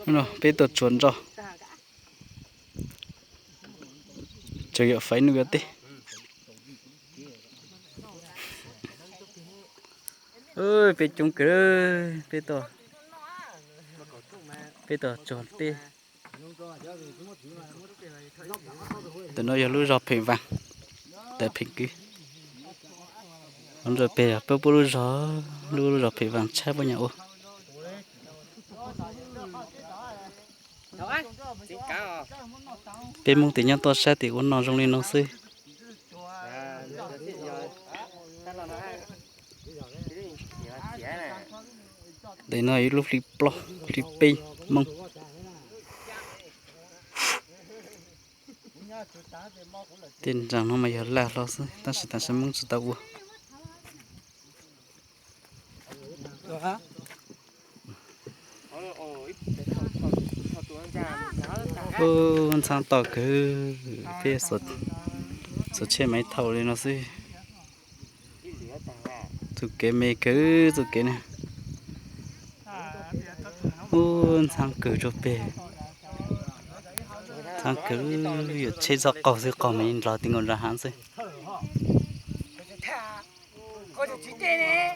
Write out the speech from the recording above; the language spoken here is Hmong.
Peb tuaj tsuag nroj, tsuag yog faiv nub yuav teb. Peb coob kawg, peb tuaj, peb tuaj tsuag teb. Ntawm no yog lub zos Phem Vas, tawm Phem Kwv. Ntawm peb yog peb puab lub zos, lub lub zos Phem Vas tshab puab nyam ua. Peb Hmoob tias nyob toj sab tias ua noj zoo li no xwb. Ntawm no ib lub hli plaub hli peb Hmoob. Tej ntsaum no mas yog laj hlo xwb tab sis tam sim Hmoob tsis tau ua. Ub, ntxhab toj kawg, peb xuas tsheb maiv thaum li no xwb. Txoj kev me kawg txoj kev na. Ub, ntxhab kawg rau peg. Ntxhab kawg, yuav tsheb txhob qaug xwb, qaug mas nrov ti nkaus nram hav xwb.